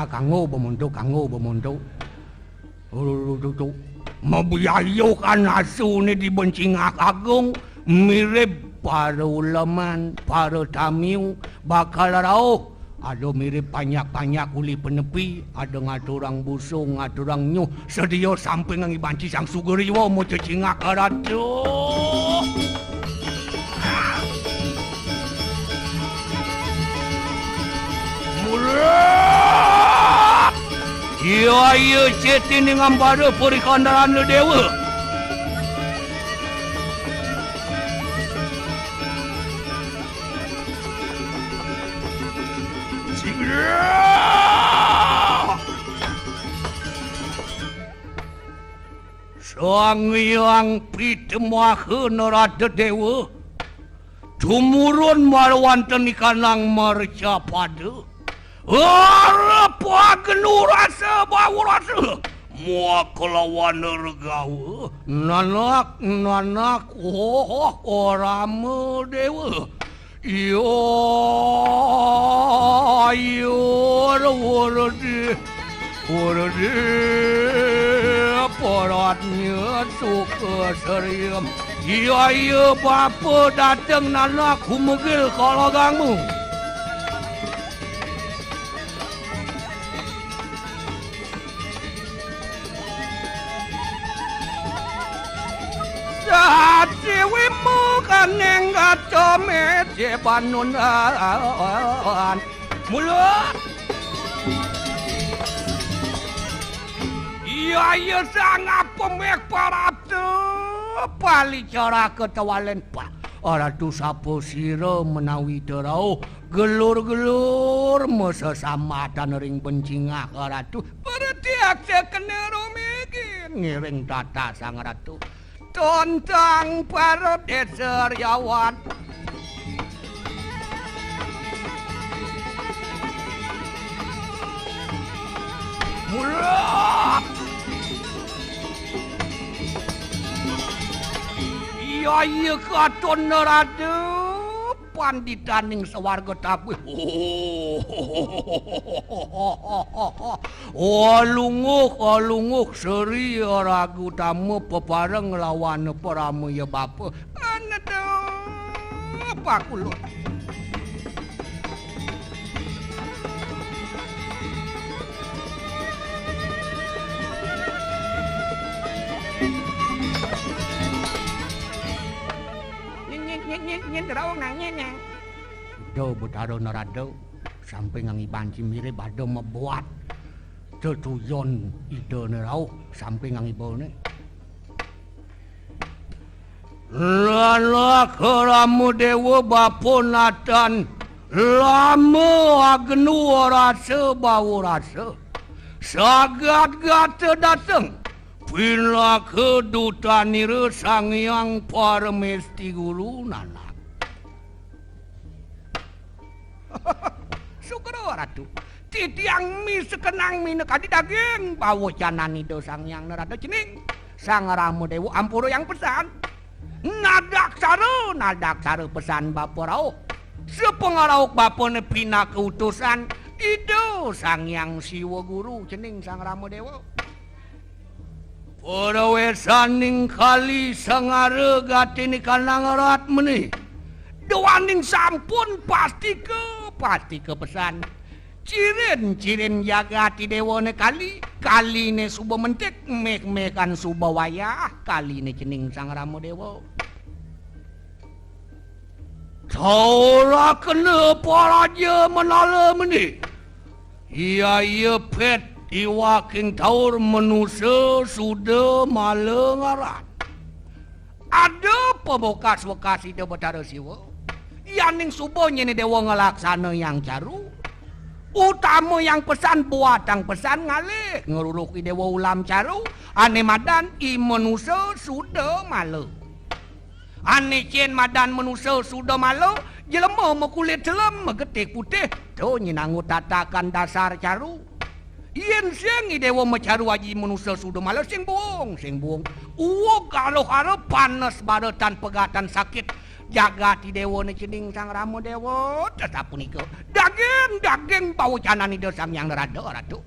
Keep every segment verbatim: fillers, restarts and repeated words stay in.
Kanggo bemonto, kanggo bemonto. Mabiayuh kan asuné di Bencingak Agung, mirib para uleman, para tamiu bakal rauh. Ada mirib panjak-panjak uli panepi, ada ngaturang busung, ngaturang nyuh, sedia samping ngibanci Sang Sugriwa macecingak ratu. Mula iya, iya cetining ambara parikandaran dewa. Sigra! Sang Hyang Pitemaha Narada Dewa tumurun malu wonten ikanang marcapada. Arep agenu rasa bau rasa. Mua kelawan regawa. Nanak, nanak, oh, oh, Rama Dewa. Iya, iya, Wurdi, Wurdi, paratnya suka seriem. Iya, iya, bapa dateng nanak humegil kalagangmu. Sasiwimu kaneng gacame jebanunan. Mula. Iya, iya, sang apemeh paratu palicara ketawalen pa. Ratu sapa sira menawi terauh gelur-gelur masesamatan ring Bencingak Ratu. Pertiaksa kena rumigin ngiring tata Sang Ratu. Tontang para desa riawan. Mula. Iya, iya, katon nerada panditaning sawarga tabuh. Alunguh, alunguh, seri ragu tama pepareng lawan parama ya bapa. Aneduh, pakulun. Nyen, nyen, nyen, nyen, nyen, rauh nang, nyen, nyen. Ida Betara Narada, samping ngibanci mirib ada mabuat tetujon Ida né rauh, samping ngibané. Nanak Rama Dewa bapa natan, lama agenu rasa bau rasa. Sagat gata dateng, pinaka dutanira Sang Hyang Paramesti Guru nanak. Sugra Ratu, titiang misekenang minakadi daging pawecanan Ida Sang Hyang Narada cening Sang Rama Dewa ampura yang pesan. Nadaksara, nadaksara pesan bapa rauh. Sapangrauh bapané pinaka utusan Ida Sang Hyang Siwa Guru cening Sang Rama Dewa. Prawesaning kali sangara gatiné kanang rat meni. Duaning sampun pastika, pastika pesan. Cirin-cirin jagat Idéwané kali, kaliné suba mentik, meh-mehan suba wayah, kaliné cening Sang Rama Déwa. Taur kena paraja manala meni. Iya, iya pet iwaking taur manusa suda mala ngaran. Ada pabokas-wekas Ida Batara Siwa. Yaning suba nyené déwa nglaksanayang caru. Utama yang pesan buatang pesan ngalih ngruruk Idéwa ulam caru. Ané madan i manusa suda mala. Ané cén madan manusa suda mala, jelema makulit celem, magetik putih, to nyinanggu tatakan dasar caru. Yén sing Idéwa macaru aji manusa suda mala, sing buung, sing buung. Uug aluh-aluh panes bara tan pegatan sakit, Jagat Idéwa né cening Sang Rama Déwa, tesapunika. Daging, daging pawecanan Ida Sang Hyang Narada, Ratu.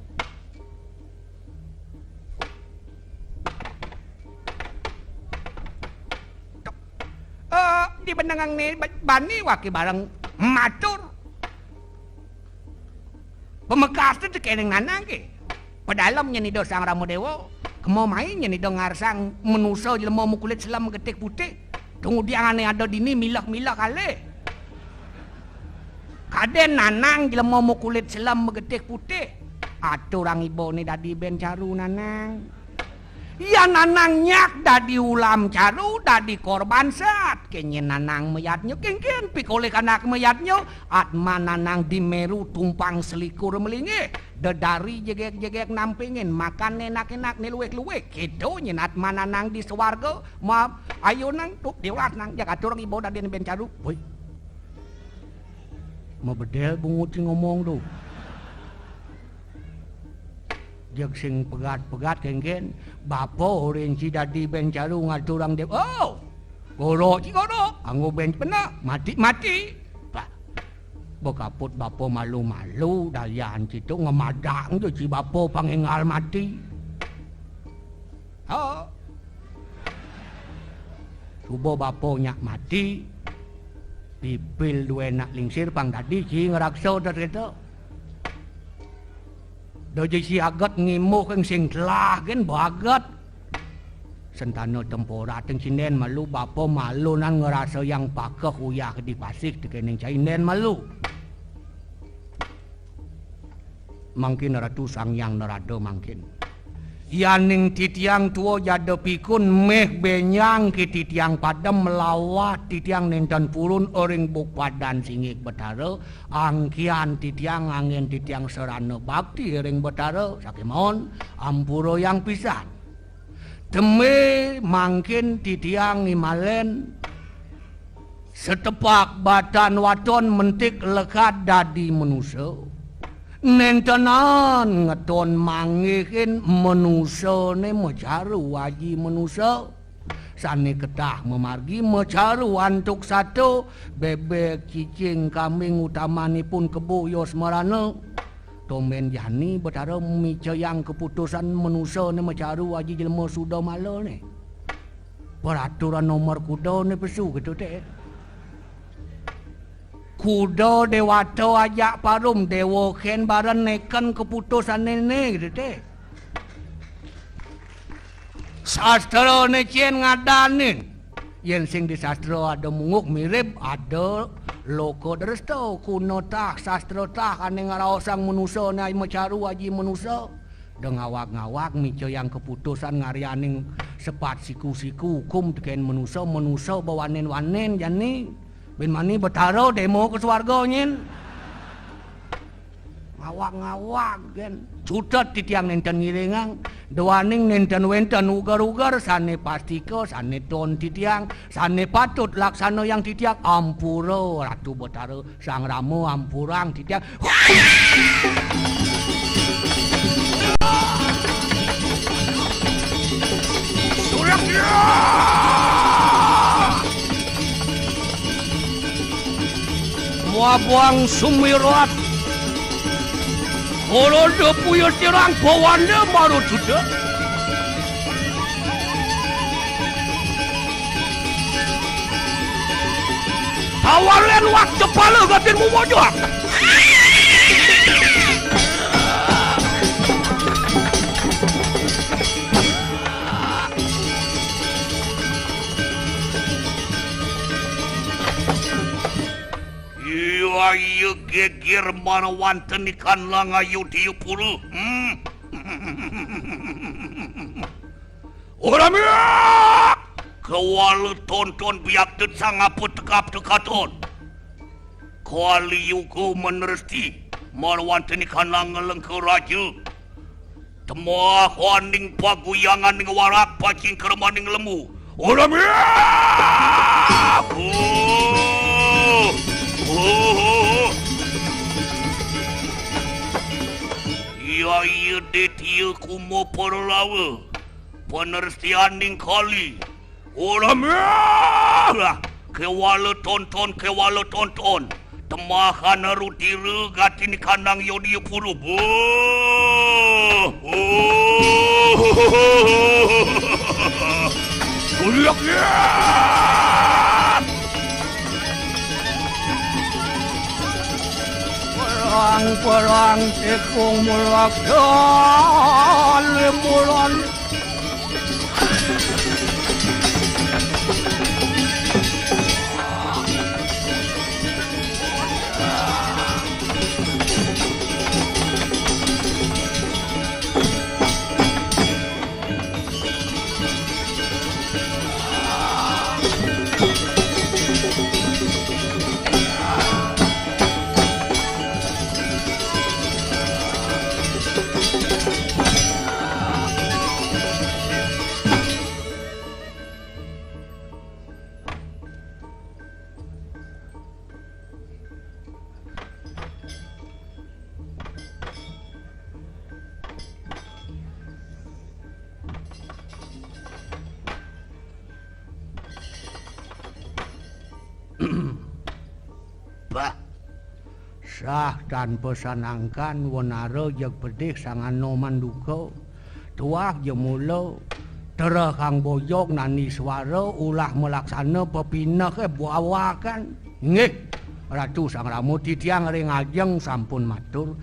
Eh, di benengang né ba-, bani waké bareng matur. Pamekasné tekéning Nanang ké. Pedalem nyén Ida Sang Rama Déwa, kema mai nyén Ida ngarsang manusa jelema makulit selem magetik putih. Tumudiang ané ada dini mileh-mileh alih. Kadén Nanang jelema makulit selem magetik putih. Aturang ibané dadi bén caru Nanang. Yan Nanang nyak dadi ulam caru, dadi korban sat. Kenyén Nanang mayadnya, kénkén pikolih anak mayadnya, atma Nanang di méru tumpang selikur melinggih. Dedari jegég-jegég nampingin, makan enak-enak né luwih-luwih. Kéto nyén atma Nanang di swarga, ma-, ayo nang, tuh, diulah nang, jak aturang iba dadi bén caru. Woi. Mabedel bungut sing ngomong tuh. Jeg sing pegat-pegat kénkén, bapa orin ci dadi bén caru ngaturang dé-, oh, goro ci goro, anggo bén pena, mati-mati. Bah, bekaput bapa malu-malu, dayan ci tuh ngemadang tuh ci bapa pang énggal mati. Oh. Suba bapa nyak mati, pipil dué nak lingsir pang dadi ci ngraksa tet kéto. Da ja ci aget ngimbuh kén sing telah kén baget. Sentana temporat teng cindén malu bapa malunan ngrasayang pakeh uyah di pasih tekéning cai indén malu. Mangkin Ratu Sang Hyang Narada mangkin. Yaning titiang tua jada pikun méh bénjang ké titiang padem melawat titiang nénten purun ring buk padan singik Betara, angkian titiang anggén titiang sarana bakti ring Betara, sakémaon ampurayang pisan. Tembe mangkin titiang ngimalén setepak batan waton mentik lekad dadi manusa. Néntenan ngeton manggihin manusané macaru aji manusa. Sané ketah mamargi macaru antuk sato, bébék, cicing, kambing utamanipun kebo yos marana. Tombén jani Betara micayang kaputusan manusané macaru aji jelema suda malané. Peraturan nomor kudané pesu kéto té. Kuda déwata ajak parum, déwa kén bareng neken kaputusané né kéto té. Sastrané cén ngadanin. Yén sing di sastra ada munguk mirib, ada loka dresta, kuna tah, sastra tah, ané ngraosang manusané macaru aji manusa. Da ngawag-ngawag micayang kaputusan ngaryaning sepat siku-siku hukum tekén manusa, manusa ba wanin-wanin jani. Bin mani Betara déma ka swarga nyén. Ngawag-ngawag, gén. Cutet titiang nénten ngiringang, duaning nénten wénten uger-uger sané pastika, sané ton titiang, sané patut laksanayang titiang, ampura Ratu Betara, Sang Rama ampurang titiang. Surya! Muabang sumirat. Kolondo puya tirang bawana marutuda. Tawalen wak cepala gatin mumojok. Iya, iya, geger manawanten ikan lang ayu diyu puru. Hmm. Ora miak! Kewala tonton biak det sang apa tekap tekaton. Kali yuga meneresti manawanten ikan lang ngelengka raja. Temah waning paguyanganing warak pacingkremaning lembu. Ora miak! Oh! Oh! Iya, iya, Ditya Kuma Paralawa, panerestianing kali. Ora miak! Kéwala tonton, kéwala tonton. Temahana rutira gati nikandang yodiya pura. Buh! Buh! Uliak ya! Perang-perang tikung mulak kalimulan. Bah, sah tanpa sanangkan, wanara jeg pedih sangana manduka. Tuah ja mula, tereh kang boyog nani suara, ulah malaksana pepineh, eh, bawakan. Nggih, Ratu Sang Rama, titiang ring ajeng sampun matur.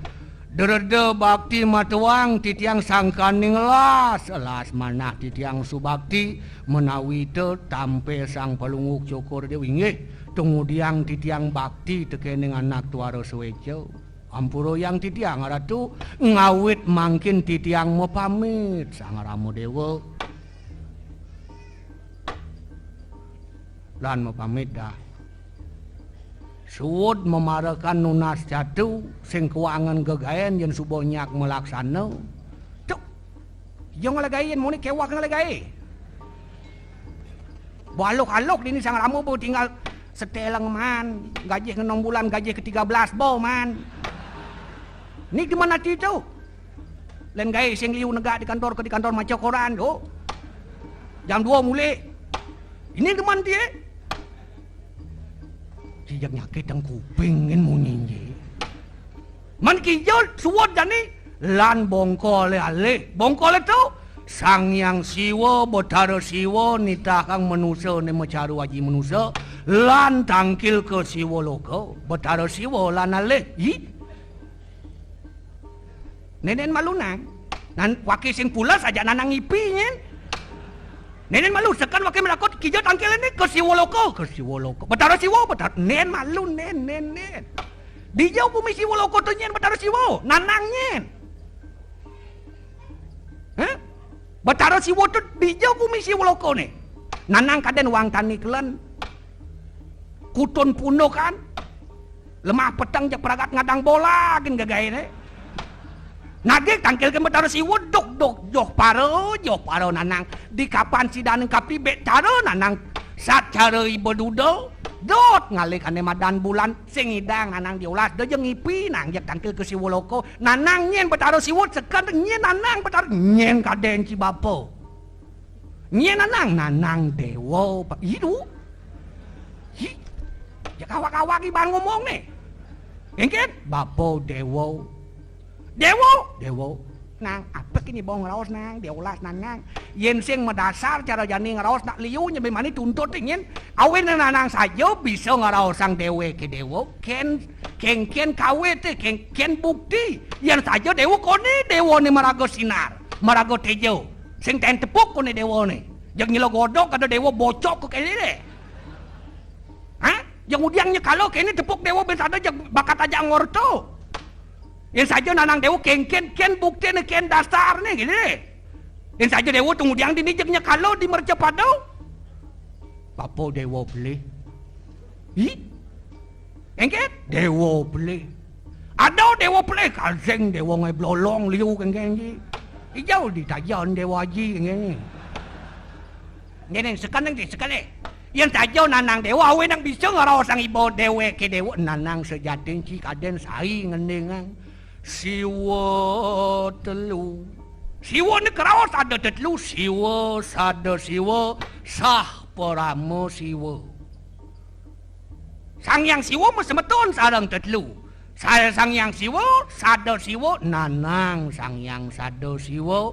Dreda bakti matuang titiang sangkaning las, las manah titiang subakti menawi ta tampil Sang Palungguh Cokor Dewi. Inggih, tumudiang titiang bakti tekening anak tuara sueca. Ampurayang titiang, Ratu, ngawit mangkin titiang mapamit, Sang Rama Dewa. Lan mapamit dah. Suud mamarekan nunas catu, sing kuangan gegaén yén suba nyak malaksana. Cuk. Iya ngelah gaé yén muni kéweh ngelah gaé. Ba aluk-aluk dini Sang Rama ba tinggal seteleng man, gajih ngenom bulan, gajih ketiga belas ba man. Ni demen ati tu. Lén gaé sing liu negak di kantor ke di kantor maca koran tu. Jam dua mulih. Ini demen tie. Sijak nyakit teng kuping ngin munyi je. Man kija suud jani lan bongkole alih. Bongkole tu Sang Hyang Siwa, Betara Siwa nitahang manusa né macaru aji manusa lan tangkil ka Siwa Loka. Betara Siwa lan alih. Ih. Nénén malu nang. Nan waki sing pules ajak nanang ngipi nyén. Nénén malu seken waki melakut kija tangkil né ka Siwa Loka, ka Siwa Loka. Betara Siwa, Betara nén malu nén nén nén. Dija bumi Siwa Loka tu nyén Betara Siwa, nanang nyén. Hah? Betara Siwa tu dija bumi Siwa Loka né. Nanang kadén wang tani kelen. Kutun pundukan. Lemah peteng jak pragat ngadang bola gin gegaéné. Nagih tangkil gin Betara Siwa duk duk joh para, joh para nanang. Di kapan sidaning kapi bék cara nanang sat cara iba duda. Dot ngalih kané madan bulan sing idang nanang diolas da ja ngipi nang jak tangkil ka Siwa Loka. Nanang nyén Betara Siwa seken nyén nanang Betara nyén kadén ci bapa. Nyén nanang, nanang déwa, Pak. Idu. Hi. Ya kawak-kawak iban ngomong né. Engkén, bapa déwa. Déwa, déwa. Nang, apa kini bawa ngraos nang, diolas nanang. Yén sing madasar cara jani ngraos nak liu nyembe mani tuntut nyén. Awin nanang saja bisa ngraosang déwéké déwa. Kén, kénkén kawité, kénkén bukti. Yén saja déwa koné, déwané maraga sinar, maraga téja. Sing taén tepuk koné déwané. Jeg nyela godog kada déwa bocok ka kéné dé. Hah? Jeg ngudiang nyekala kéné tepuk déwa ben sada jeg bakat aja ngorta. Yén saja nanang déwa kénkén, kén buktiné, kén dasarné kéné dé. Yén saja déwa tu ngudiang dini jeg nyekala di mercapada. Bapa déwa pelih. Hi? Engkén? Déwa pelih. Ada déwa pelih, kasing déwa ngai blolong liu kénkén ji. Ijau ditajan déwa aji kénkén ji. Ngeneng sekeneng ji sekali. Yén saja nanang déwa, awé nang bisa ngraosang iba déwéké déwa, nanang sejatin ci kadén sai ngendingang. Siwa telu. Siwa né kraos ada tetelu, Siwa, Sada Siwa, Sah Parama Siwa. Sang Hyang Siwa masemeton sareng tetelu. Sa-, Sang Hyang Siwa, Sada Siwa, Nanang Sang Hyang Sada Siwa.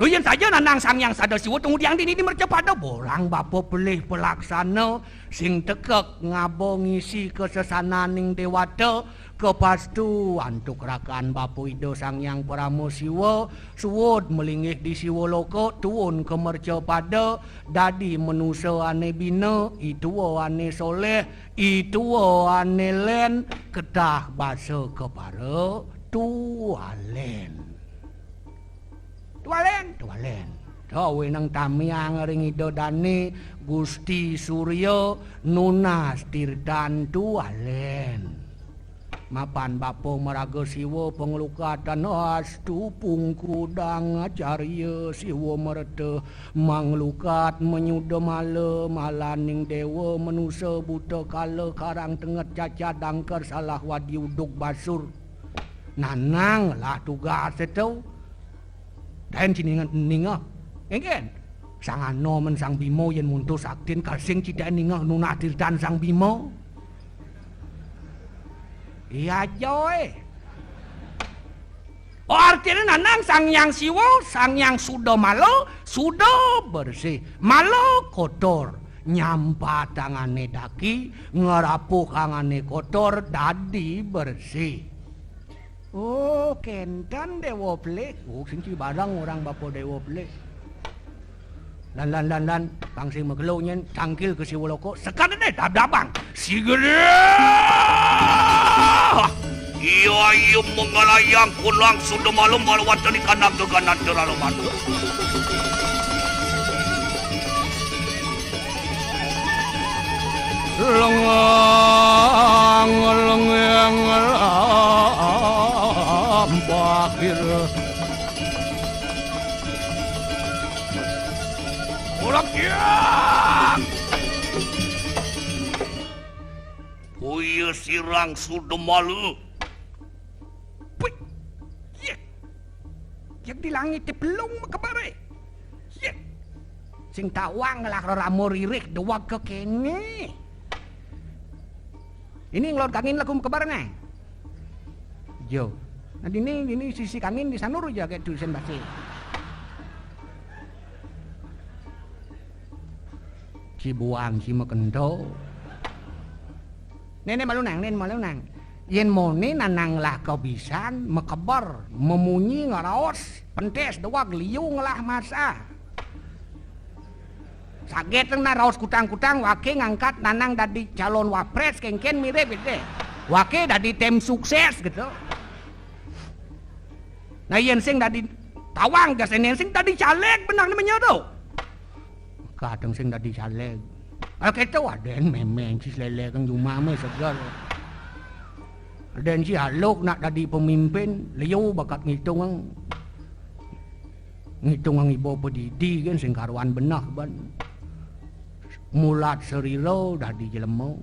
Lho, yén saja Nanang Sang Hyang Sada Siwa, tunggu tiang dini di mercapada, bolang bapa pelih pelaksana, sing tekek ngaba ngisi kasesananing déwata, kapastu antuk rakan bapa Ida Sang Hyang Parama Siwa, suud malinggih di Siwa Loka, tuun ka mercapada, dadi manusa ané bina, i tua ané soléh, i tua ané lén, ketah basa kepara, tualén. Tualén, tualén. Dawinang tamiang ring Ida Dané, Gusti Surya, nunas tirtan tualén. Mapan bapa maraga Siwa panglukatan, astu pungkudang acarya Siwa merta manglukat manyuda mala, malaning déwa manusa buta kala karang tenget cacat dangkar salah wadi uduk basur. Nanang lah tugas itu. Daén ci ningeh, ningeh. Kénkén. Sang Ana men Sang Bima yén muntuh saktin, kal sing ci daén ningeh nunas tirtan Sang Bima. Iya, joy. Oh, artiné Nanang Sang Hyang Siwa, Sang Hyang Suda Mala, suda bersih. Mala kotor, nyampat tangané daki, ngerapuh tangané kotor, dadi bersih. Oh, kénten Déwa Pelih. Oh, sing ci bareng orang bapa Déwa Pelih. Lan, lan, lan, lan, pang sing magelo nyén, tangkil ka Siwa Loka, sekadéné dab-dabang. Sigera! Iya, iya, menggalayang kunang suda malu, malu wantah di kandang geganan terlalu malu. Lengang, lengang, lampahir. Orang kiang. Puya sirang suda malu. Puih. Yéh. Yang di langit di belung makebare. Yéh. Sing tawang lah rerama ririh dewag kekéné. Ini ngelor kangin lagu makebar né. Jo. Nah, dini, dini sisi kangin di sanur aja kayak tulisan basi. Ci buang, ci makento. Néné malu nang, néné malu nang. Yén moné Nanang lah kabisan, makebar, mamunyi, ngeraos, pentes dewag liu ngelah masa. Saget nang raos kutang-kutang, waké ngangkat Nanang dadi calon wapres, kénkén mirip gitu. Waké dadi tim sukses gitu. Nah, yén sing dadi tawang gas, yén sing dadi caleg benang né menyedo. Kadang sing dadi caleg. Kalau kéto adén mémén ci selélé kang jumah mé seger. Adén ci aluk nak dadi pemimpin, liu bakat ngitung. Ngitung ngiba padidi kan sing karuan beneh ban. Mulat sarira dadi jelema.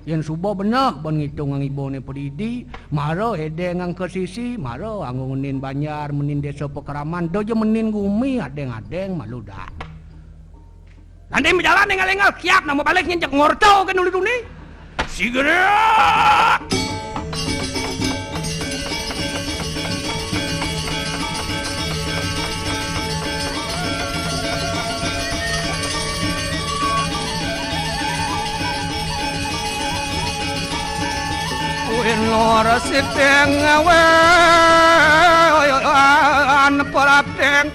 Yén suba beneh ban ngitung ngibané padidi, mara édéngang ka sisi, mara anggo ngenin banjar, menin désa pakraman, da ja menin gumi, adéng-adéng malu dah. Nanti majalan énggal-énggal, kiap nak mabalik nyén jak ngorta kan uli tuni. Sigerak! Winora siteng awan perateng.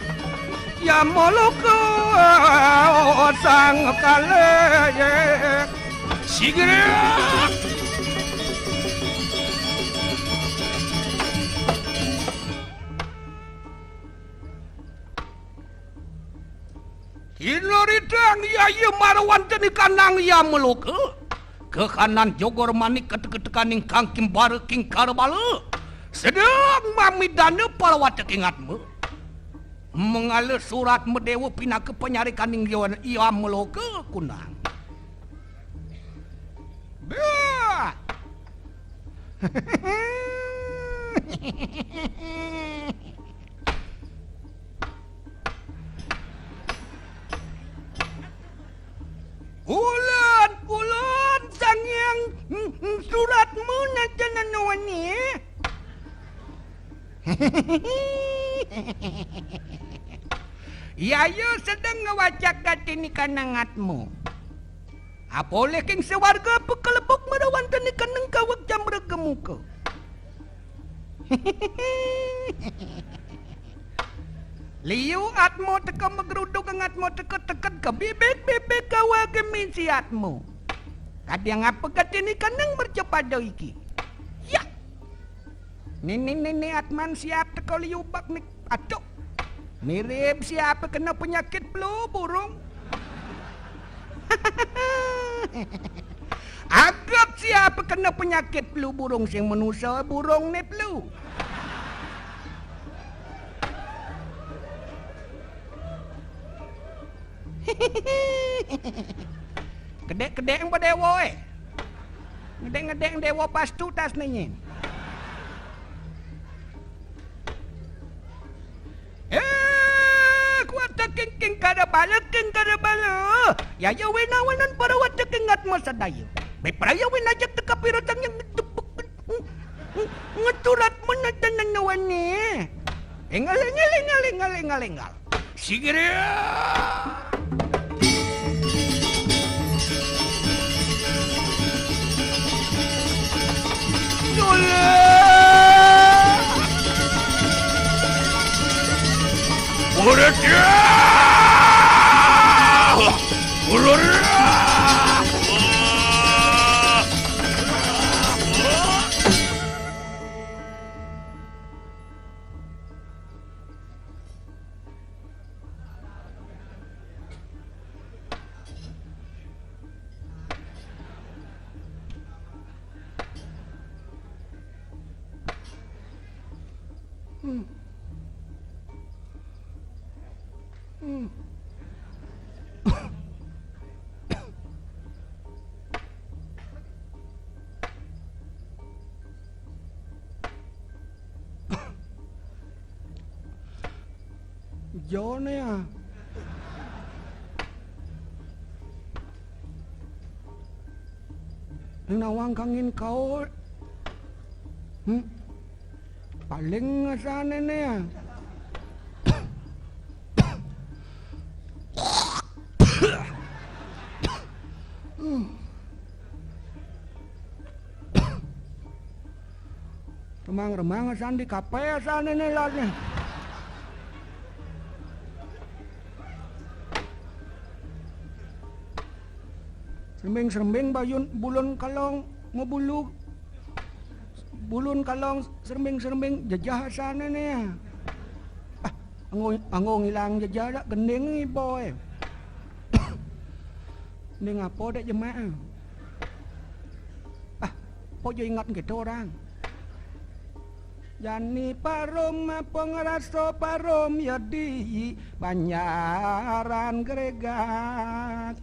Yamoloka sang kalih. Sigra. Kinaridang yaya marawan teni kanang yamoloka. Kekanan jogor manik ketek-ketekaning kangkim bara kingkara bala. Sedeng mamidana palawata kingatma. Mengala surat madewa pinaka panyarikaning yawan iya meloka kunang. Bah! Ulun, ulun, Sang Hyang Yaya sedeng ngwacak gati nikanang atma. Apa olih king sawarga pakalebuk marawan teni keneng kaweg jamrega muka. Liu atma teka magruduk, atma teka teked ka bibik-bibik kawege misi atma. Kadi ngapa gati nikanang mercapada iki? Ya. Nini-nini atman siap teka liubak nik. Aduh. Mirip siapa kena penyakit flu burung. Agak siapa kena penyakit flu burung sing manusa burung ne flu. Kedek-kedek yang dewa eh. Ngedek-ngedek dewa pastu tas nenyen. Eh, kuat king king kada bala, king kada bala. Yaya winawanan para wata king atma sadaya. Bepraya winajak teka piratang yang ngetupuk. Ngeturat menatan nawane. Enggal, enggal, enggal, enggal, enggal, enggal. Sigiri. Yola. Murid ya. Ulur. Jone ah. Nawang kangin kaul. Hmm? Paling ngasane ne ah. Remang-remang asan di kape asan ini lagi. Serembing-serembing bayun bulun kalong mabulu. Bulun kalong serembing-serembing jejeh asan ini. Ah, anggo, anggo ngilang jejeh dak gending iboy. Gending apa dak jemak? Ah, apa jo ingat kita orang? Jani parum apa ngerasa parum ya di Banjaran Gregat.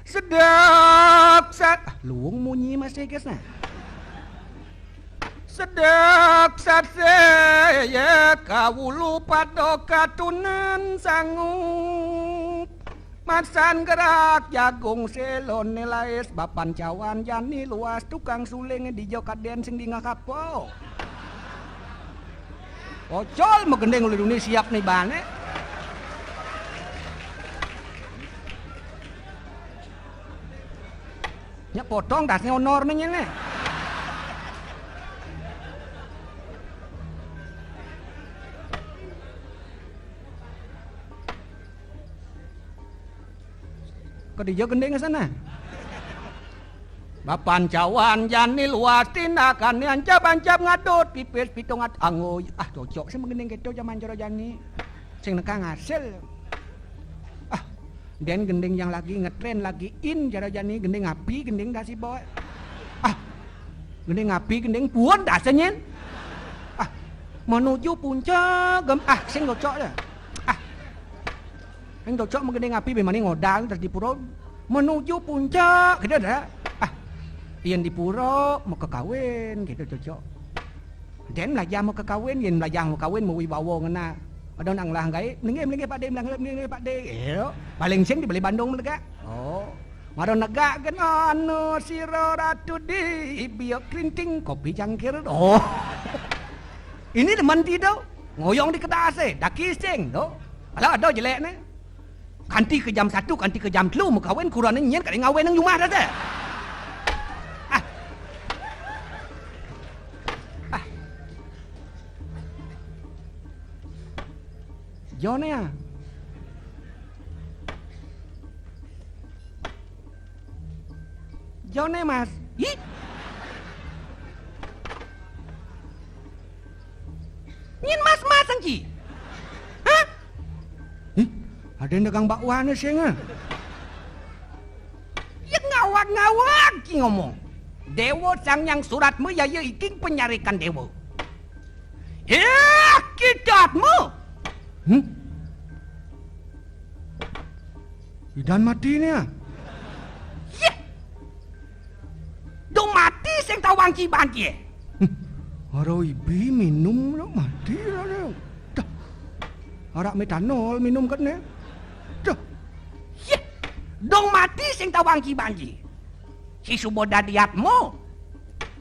Sedek sat, ah, luung munyi masih guys nah. Sedek sat ya kawulu pada katunan sangup. Masan gerak jagung selon nilais bapan cawan jani luas tukang suling di jo kaden sing dingah kapo. Ocol magending ulih duni siap ni bane. Nya potong dasnya honor ni nyene. Kedija gending sana. Bapan cawan jani luas tindakan ancap-ancap ngadut pipis pitung at anggo. Ah, cocok sih menggending gitu zaman cara jani. Sing nekang hasil. Ah, den gending yang lagi ngetren, lagi in cara jani, gending api, gending dasi bawa. Ah, gending api, gending puun dasanya. Ah, menuju puncak gem, ah, sing cocok dah. Ah, Ing cocok menggending api bemani ngodal terus di pura menuju puncak, gitu dah. Ah, yen di pura mau kawin, gitu cocok. Den melajah mau kawin, yen melajah mau kawin mau wibawa ngena. Ada nang lah gae, mlinggih mlinggih Pak De, mlinggih mlinggih Pak De. Iyo, paling sing dibeli Bandung melegak. Oh, mara negak kena anu sira ratu di biok kerinting kopi cangkir. Oh. Ini demen ti tu. Ngoyong di kedas eh. Daki sing tu. Alah ada jelek ni. Kanti ke jam satu, kanti ke jam telu mau kawin kurang ni nyen kali ngawin nang rumah dah tu. Ah. Ah. John ya. Jone, Mas. Ih. Nyen Mas-mas angki. Hah? Ih, ada yang dagang bakwan sing ah. Ya ngawag-ngawag ki ngomong. Dewa Sang Yang Suratma ya ya iking penyarikan dewa. Ya kita atma. Hmm? Idan mati ni ah. Yeh. Dong mati sing tawang kiban kie. Hmm. Aro ibi minum lo mati lo ni. Dah. Arak metanol minum kat ni. Dah. Yeh. Dong mati sing tawang kiban kie. Si suba dadi atma.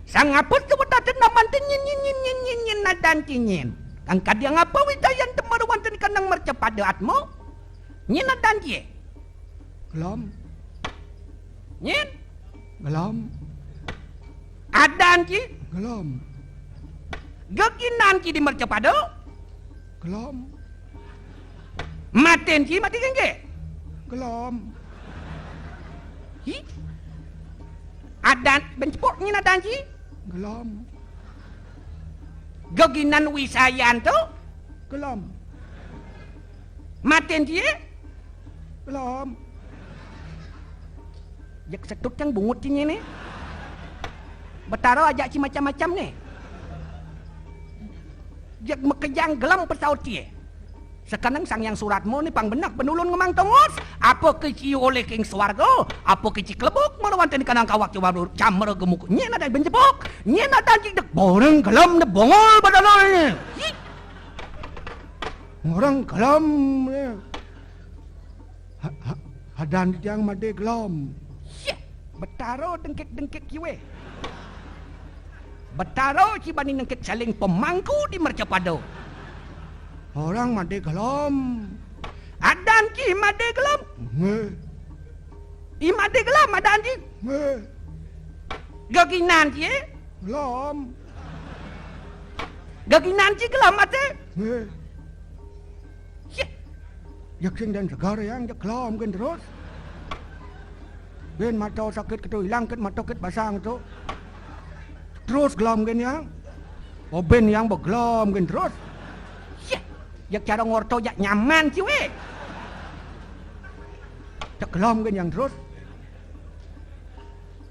Sang apa suba dadi naman nyin nyin nyin nyin nyin nyin nadan nyin. Kang kadi ngapa widayan temar wanten kanang mercapada atma? Nyin adan kie. Gelom. Nyin. Gelom. Adan kie. Gelom. Geginan kie di mercapada. Gelom. Maten kie mati kengke. Gelom. Hi. Adan bencepok nyin adan kie. Gelom. Geginan wisayan tu. Gelom. Maten kie. Gelom. Jak setut yang bungut kie ni. Betara ajak ci macam-macam ni. Jak mekejang gelem pesaut cie. Sekeneng Sang Yang Suratma ni pang benak penulun ngemang tongus. Apa ke ci oleh king swarga, apa ke ci kelebuk melawan teni kanang kawak coba dulu camera gemuk. Nyen ada benjebok, nyen ada ci dek boreng gelem ne bongol badana ni. Hi. Orang gelem ni. Ha, ha, hadan tiang made gelom. Yeh, betara dengkik-dengkik kiwe. Betara ci bani nengkik saling pemangku di mercapada. Orang made gelom. Adan ki made gelom. Nge. I made gelom adan ki. Nge. Geginan ki. Gelom. Geginan ki gelom ate. Nge. Yeh. Yak sing dan segar yang jak gelom gen terus. Ben mata sakit ketu hilang ket mata ket basang tu. Terus gelom gen yang. Oh ben yang begelom gen terus. Yeh. Yak cara ngorto jak nyaman ci we. Jak gelom gen yang terus.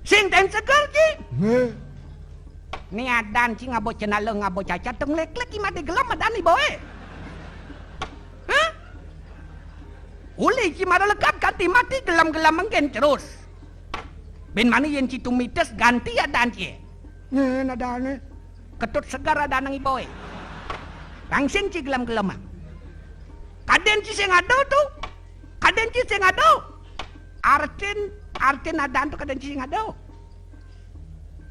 Sing ten seger ci. Nge. Ni adan ci ngabo cenala ngabo cacat teng lek-lek ki mati gelem adan ni boe. Hah? Uli ci mara lekap ganti mati gelem-gelem mengken terus. Ben mani yen ci tumites ganti adan ci. Nyen adan ni. Ketut segar adan nang iboe. Langsing ci gelem-gelem. Kaden ci sing ada tu. Kaden ci sing ada. Artin, artin adan tu kaden ci sing ada.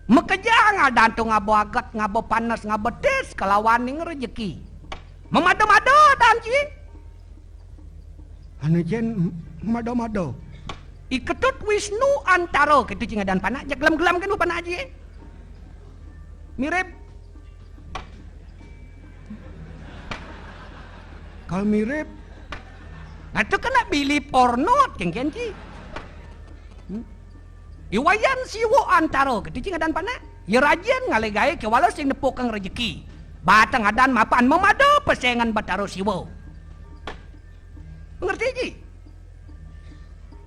Makejang adan tu ngaba aget, ngaba panes, ngaba tes kalawan ning rejeki. Mamada-mada adan ci. Anu cen mamada-mada. Iketut Wisnu Antara kitu ci ngadan panak, jak gelam-gelam kan panak ci. Mirip. Kalau mirip. Nah, tu kena bili porno kengken ci. Hmm? Iwayan Siwa Antara kitu ci ngadan panak. Ya rajin ngalih gae ke wala sing nepukang rejeki. Batang adan mapan mamada pesengan Batara Siwa. Ngerti ci?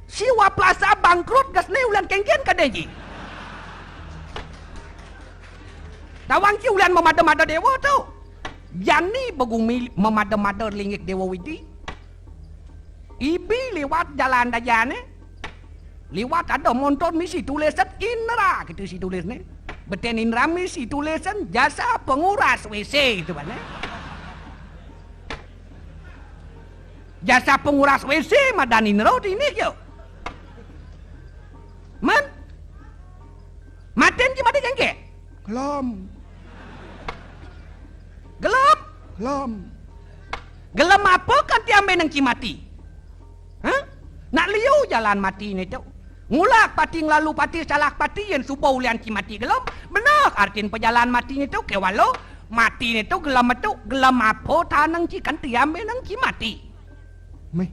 Siwa Plaza bangkrut gas ne ulan kengken kade ci. Tawang ci ulan mamada-mada dewa tu. Jani begumi mamada-mada linggik dewa widi. Ibi liwat jalan dajane. Liwat ada montor misi tulisan Indra gitu si tulisne. Beten Indra misi tulisan jasa penguras W C itu kan. Jasa penguras W C madan Indra ini yo. Man. Maten ki mati kengke. Gelom. Gelom. Gelem. Gelem apa kanti ambe nang ci mati? Hah? Nak liu jalan mati ne tu. Ngulak pati nglalu pati salah pati yen suba ulian ci mati gelem. Beneh artin pejalan mati ne tu kewala. Mati ne tu gelem tu, gelem apa ta nang ci kanti ambe nang ci mati? Meh.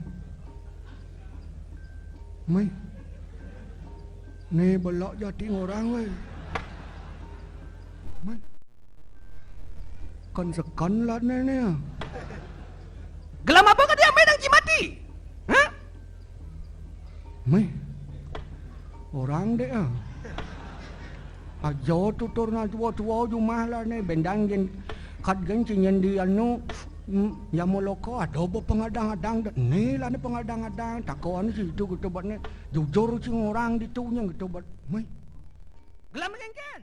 Meh. Ne belak jati ngorang weh. Meh. Kan sekan lah ne ne. Gelem apa kanti ambe nang ci mati? Hah? Meh. Orang dek ah. Aja tutur nang tua-tua jumah lah ne bendang yen kat gen ci nyen di anu, mm, ya moloko ada be pengadang-adang dek ne lah ne pengadang-adang takoan ci itu gitu bat ne. Jujur ci ngorang ditu nyeng gitu bat. Meh. Gelem kengken.